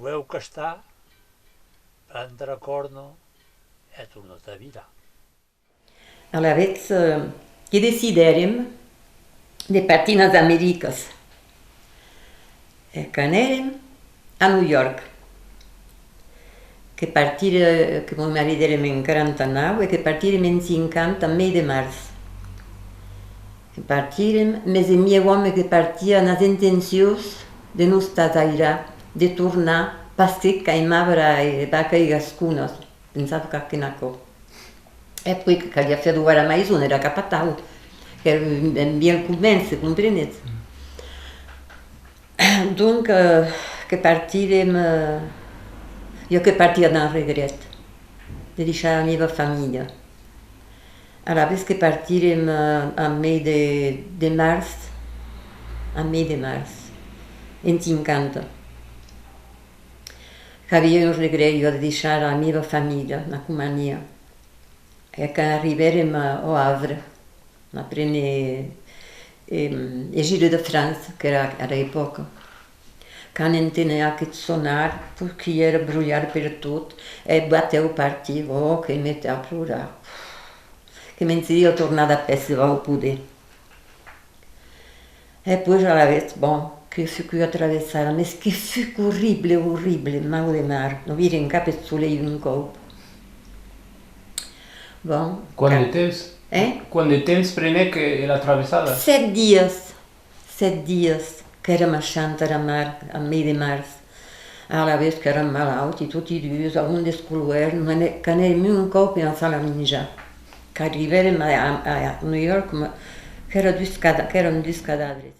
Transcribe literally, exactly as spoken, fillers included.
Vau castar, prendre la còrna e tornar a virar. Alavetz, eh, que decidèrem de partir nas Americas. E qu'anèrem a New York. Que partire-, que mos maridèrem en quaranta-nau e que partírem en cinquanta, en mes de març. Que partírem, mes eth mieu òme que partia nas intencions de nos tasairar, de tornar, parce qu'aimava era, era vaca e gasconas, pensava qu'aquena còp. E puèi que caliá fèr dobar era maison, èra cap atau, qu'èra un, un bien comence, comprenetz? Donc, eh, que partírem, eh, jo que partia damb regret de deishar era mieva familha. Alavetz que partírem, eh, en mes de, de març, en mes de març, en cinquanta. Qu'aviái un regret, jo, de deishar era mieva familha, la companhia. E quand arribèrem a, au Havre, a préner, em, eth Giro de France, qu'èra ara epòca, quand entenè aqueth sonar, puish que i èra brolhat pertot, e batè au partir, ò, que metè a plorar, que me'n seria tornada a pès se vau poder. E puish alavetz, bon, que fuc ua traversada, mes que fuc orrible, orrible, mau de mar, non vírem cap eth solei un còp. Bon. Quant de temps? Eh? Quant de temps prenec, eh, la traversada? Sèt dias, sèt dias, qu'èra maishant era mar, en mes de març. Alavetz qu'èram malauti toti dus, a on descolhèrem, qu'anèrem un còp ena sala a minjar. Qu'arribèrem a, a, a New York, ma, qu'èra dus cada-, qu'èran dus cadavres.